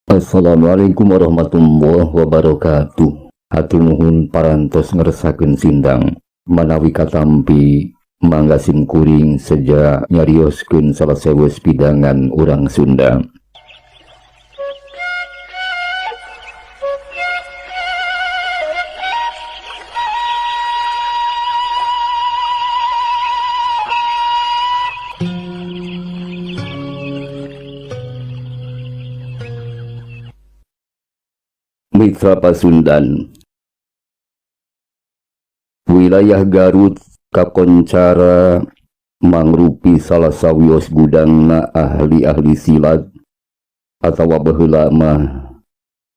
Assalamualaikum warahmatullahi wabarakatuh. Hatur nuhun parantos ngeresakeun Sindang. Manawi katampi, mangga sim kuring seja nyarioskeun salah sewes pidangan urang Sunda. Mitra Pasundan, wilayah Garut kakoncara mangrupi salah sawios gudangna ahli-ahli silat atawa baheula mah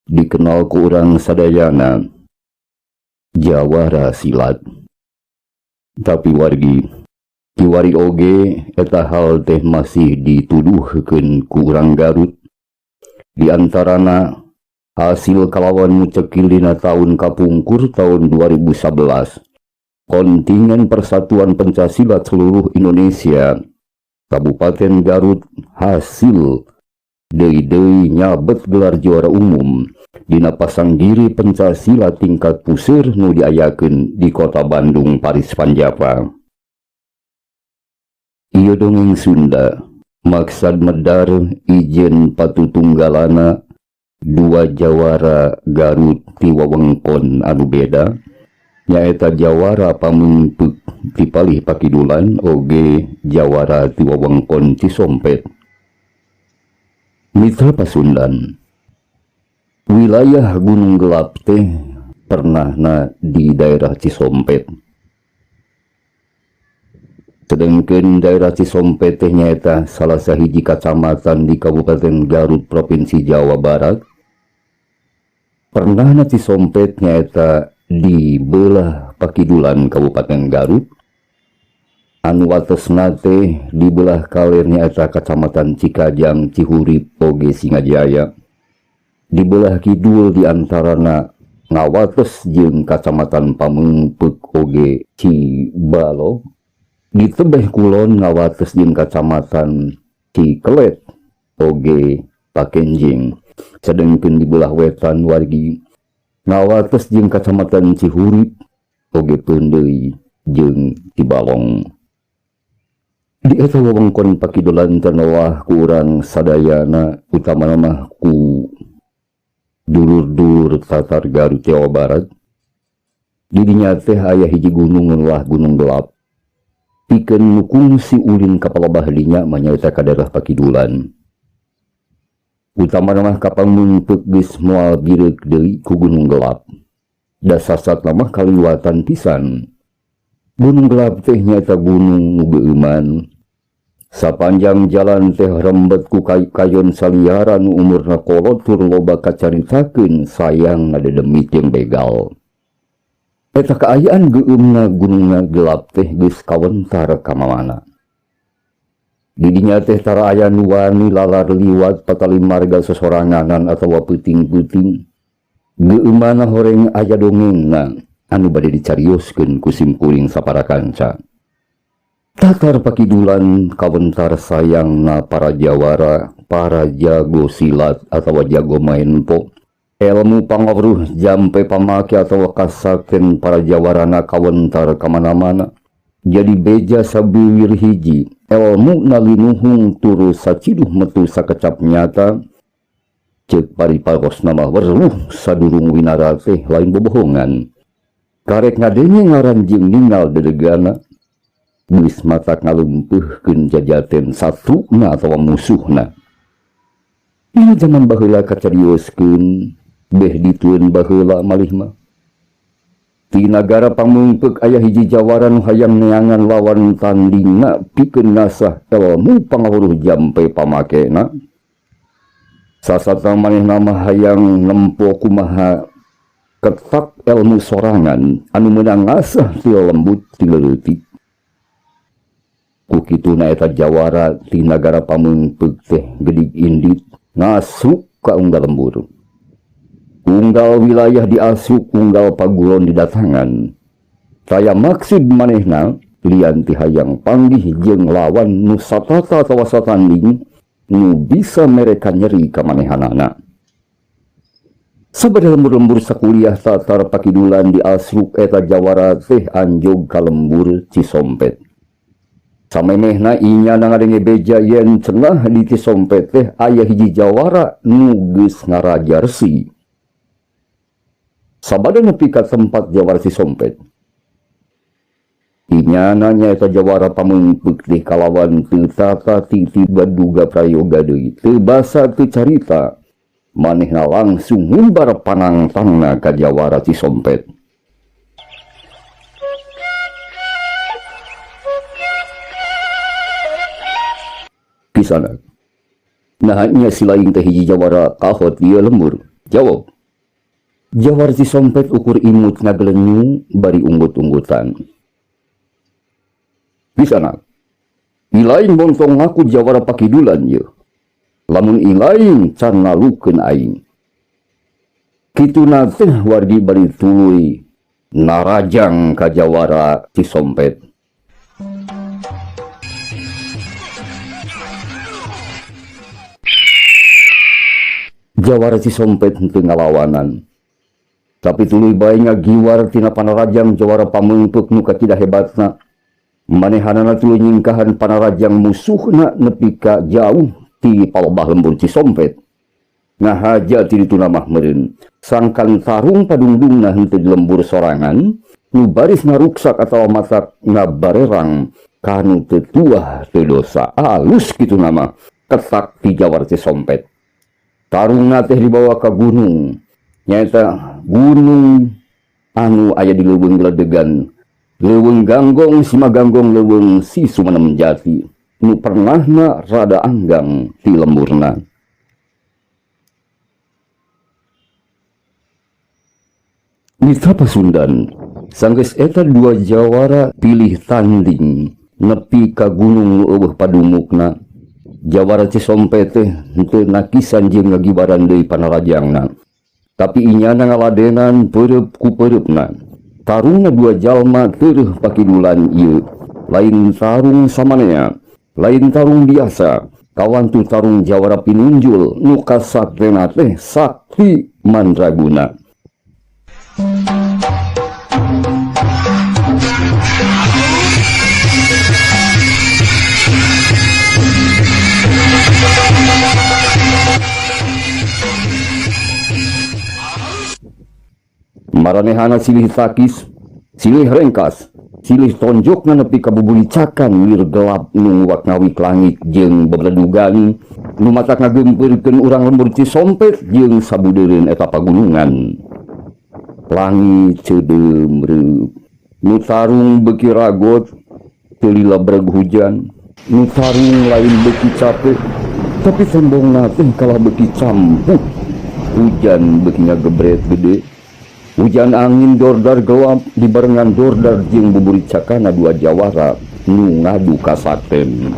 dikenal ku urang sadayana jawara silat. Tapi wargi, kiwari oge eta hal teh masih dituduhkeun ku urang Garut. Di antarana hasil kalawan nu cekil dina tahun kapungkur tahun 2011, kontingen Persatuan Pencak Silat seluruh Indonesia Kabupaten Garut hasil deui-deui nyabet gelar juara umum dina pasanggiri pencak silat tingkat puseur nu diayakeun di Kota Bandung, Paris Panjapa. Ieu dongeng Sunda maksad medar ijen patutunggalana dua jawara Garut ti wewengkon anu beda, nyaeta jawara Pameungpeuk ti palih pakidulan oge jawara ti wewengkon Cisompet. Mitra Pasundan, wilayah Gunung Gelap teh pernahna di daerah Cisompet. Sedangkan daerah Cisompet teh nyaeta salah sahiji kacamatan di Kabupaten Garut, Provinsi Jawa Barat. Pernahna Cisompet nyaeta di belah pakidulan Kabupaten Garut, anu watesna teh di belah kaler nyaeta Kacamatan Cikajang, Cihurip, oge Singajaya. Di belah kidul diantarana ngawates jeung Kacamatan Pameungpeuk oge Cibalo. Di tebeh kulon ngawates jeung Kacamatan Cikelet oge Pakenjeng. Sedengkeun di belah wetan, wargi, ngawates jeung Kacamatan Cihurip oge Peundeuy jeung Cibalong. Di eta wewengkon pakidulan ternoah ku urang sadayana, utamana mah ku dulur-dulur Tatar Garut, Jawa Barat. Di dinya teh aya hiji gunung lah, Gunung Gelap. Pikeun nu kungsi ulin ka palebah dinya mah nyaeta ka daerah pakidulan, utamana mah ka Pameungpeuk, geus moal bireuk deui ku Gunung Gelap. Da sasatna mah kaliwatan pisan. Gunung Gelap teh nyaeta gunung nu geueuman. Sapanjang jalan teh rembet ku kayon saliara nu umurna kolot tur loba kacaritakeun sayang dedemit jeung begal. Eta kaayaan geueumna Gunung Gelap teh geus kawentar ka mamana. Di dinya teh tara aya nu wani lalar liwat patali marga sosoranganan atawa peuting-peuting. Geueumana horeng aya dongengna anu bade dicarioskeun ku simkuring sapara kanca. Tatar pakidulan kawentar sayangna para jawara, para jago silat atawa jago maenpo. Elmu pangawruh jampe pamake atawa kasakten para jawarana kawentar kamana-mana. Jadi beja sabiwir hiji, elmu nalinuhung turu saciduh metu sakecap nyata. Ceuk pariparos nama weruh sadurung winara teh lain bobohongan. Karek ngadenge ngaran jeung ningal dedegana, geus matak ngalumpeuhkeun jajaten satruna atawa musuhna. Dina zaman baheula kacarioskeun, beh ditueun baheula malih mah. Di nagara Pameungpeuk aya hiji jawara nu hayang neangan lawan tandingna pikeun ngasah elmu pangawuruh jampe pamakena. Sasatna manehna mah hayang nempo kumaha ketak elmu sorangan anu meunang ngasah ti lembut ti leutik. Ku kituna eta jawara ti nagara Pameungpeuk teh gedig indit ngasuk ka unggal lembur. Unggal wilayah diasuk, unggal paguron didatangan. Taya maksud manehna lian ti hayang panggih jeung lawan nu satata atawa satanding nu bisa mereka nyeri ka manehanana. Sabada lembur-lembur sakuliah tatar pakidulan di asruk eta jawara teh anjog ka lembur Cisompet. Samemehna inya ngadenge beja yen cenah di Cisompet teh aya hiji jawara nu geus ngaraja resi. Sabada nepi ka tempat jawara Cisompet. Inyana nyaeta jawara pameungpeuk teh kalawan teu tata titiba duga prayoga deui teu basa teu carita. Manehna langsung ngumbar panangtangna ka jawara Cisompet. Kisana. Nah nya si lain teh hiji jawara kahot ieu lembur. Jawab. Jawara Cisompet ukur imut ngagelenyu bari unggut-unggutan. Kisana. Ilaing montong ngaku jawara pakidulan ieu. Lamun ilaing can ngalukeun aing. Kituna teh wargi bari tuluy narajang ka jawara Cisompet. Jawara Cisompet henteu ngalawanan. Tapi tuluy bae ngagiwar tina panarajang jawara pameungpeuk nu kacida hebatna. Manehanana tuluy nyingkahan panarajang musuhna nepi ka jauh ti palebah lembur Cisompet. Ngahaja ti dituna mah meureun. Sangkan tarung padungdungna henteu di lembur sorangan, nu baris ngaruksak atawa matak ngabarerang kanu teu tuah teu dosa. Alus kitu nama ketak ti jawara Cisompet. Tarungna teh dibawa ka gunung. Nyaeta gunung anu aya di leuweung geledegan. Leuweung Ganggong, Sima Ganggong, leuweung Si Sumenem Jati. Nu pernahna rada anggang ti lemburna. Mitra Pasundan, sanggeus eta dua jawara pilih tanding nepi ka gunung nu eueuh padumukna. Jawara Cisompet teh henteu nakisan jeung ngagibaran deui panarajangna. Tapi inyana ngaladenan peureub ku peureubna. Tarungna dua jalma teureun pakidulan ieu. Lain tarung samanea, lain tarung biasa. Kawantu tarung jawara pinunjul nu kasaktena teh sakti mandraguna. Maranehana silih takis, silih rengkas, silih tonjokna nepi ka bubulicakan wir gelap nu nguak ngawik langit jeung bebeledugan nu matak ngagempeurkeun urang lembur Cisompet jeung sabudeureun eta pagunungan. Langit ceudeum reup, nu tarung beuki ragot, teu lila breg hujan, nu tarung lain beuki capek, tapi tembongna teh kalah beuki campuh. Hujan beuki ngagebret gede. Hujan angin dordar gelap dibarengan dordar jeung buburicakana dua jawara nu ngadu kasakten.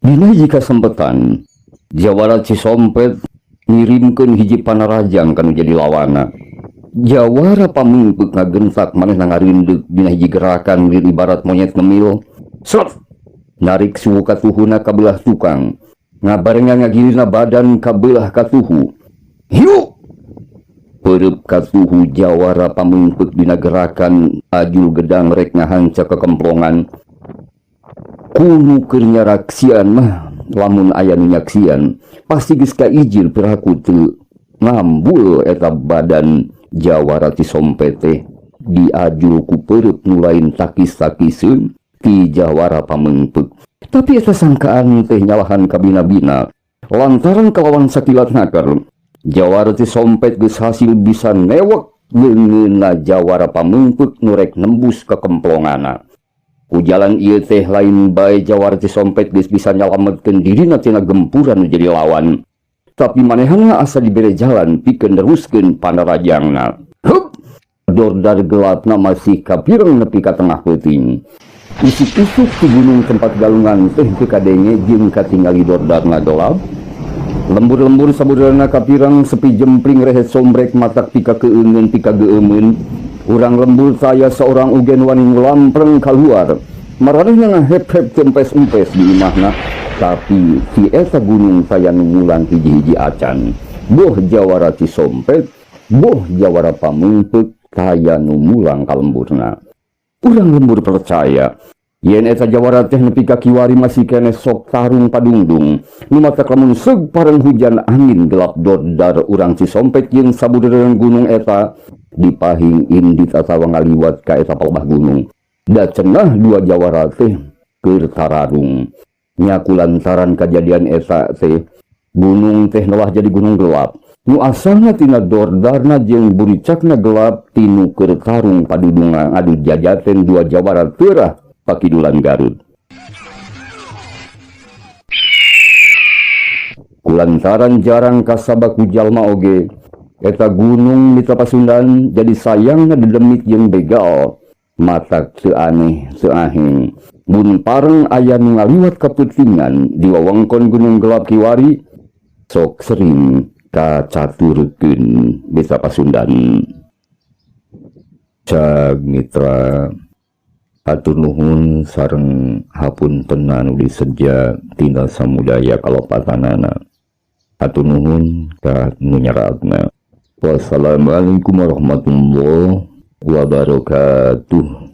Dina hiji kasempetan, jawara Cisompet ngirimkeun hiji panarajang kanu jadi lawana. Jawara pamingpeuk ngagentak manehna ngarindeuk dina hiji gerakan lir ibarat monyet ngemil. Srot! Narik suhu katuhuna kabelah tukang. Ngabarengan ngagirina badan kabelah katuhu. Hiu! Peureub katuhu jawara pamingpeuk dina gerakan ajul gedang rek ngahanca kekemplongan. Kunu keur nyaraksian mah lamun aya nu nyaksian pasti geus kaijir piraku teu ngambul eta badan jawara Cisompet teh diajul ku peureub nu lain takis-takiseun ti jawara pamengpeuk. Tapi eta sangkaan teh nyalahan kabina-bina lantaran kalawan sakilat naker jawara Cisompet geus hasil bisa newek leungeunna jawara pamengpeuk nu rek nembus kekemplongana. Ku jalan ieu teh lain bae jawara Cisompet geus bisa nyalametkeun dirina tina gempuran nu jadi lawan. Tapi manehna asa dibere jalan pikeun neruskeun panarajangna. Hup! Dordar gelapna masih kapireng nepi ka tengah peuting. Isuk-isuk di gunung tempat galungan teh teu kadenge jeung katingali dordarna gelap. Lembur-lembur sabudeurna kapireng sepi jempling rehet sombrek matak pika keungeun pika geueumeun. Urang lembur taya saurang ugen wani ngulampreng kaluar. Maranehna ngahep-hep tempes-empes di imahna, tapi ti eta gunung taya nu mulang hiji-hiji acan. Boh jawara Cisompet, boh jawara Pameungpeuk taya nu mulang ka lemburna. Urang lembur percaya yen eta jawara teh nepi ka kiwari masih keneh sok tarung padungdung. Nu matak lamun seug pareng hujan angin gelap dordar urang Cisompet jeung sabudeureun gunung eta dipahing indit atawa ngaliwat ka eta palebah gunung. Da cenah dua jawara teh keur tararung. Nya kulantaran kajadian eta teh gunung teh nelah jadi gunung gelap. Nu asalna tina dordarna jeung buricakna gelap tinu keur tarung padudungan adu jajaten dua jawara teurah pakidulan Garut. Kulantaran jarang kasabak ku jalma oge, eta gunung Mitra Pasundan jadi sayangna dedemit jeung begal. Matak teu aneh teu aheng mun pareng aya nu ngaliwat kapeutingan di wewengkon Gunung Gelap kiwari sok sering kacaturkeun Mitra Pasundan. Cag mitra, hatur nuhun sareng hapunten anu diseja tina samudaya kalepatanana. Hatur nuhun ka nu nyaratna. Wassalamualaikum warahmatullahi wabarakatuh.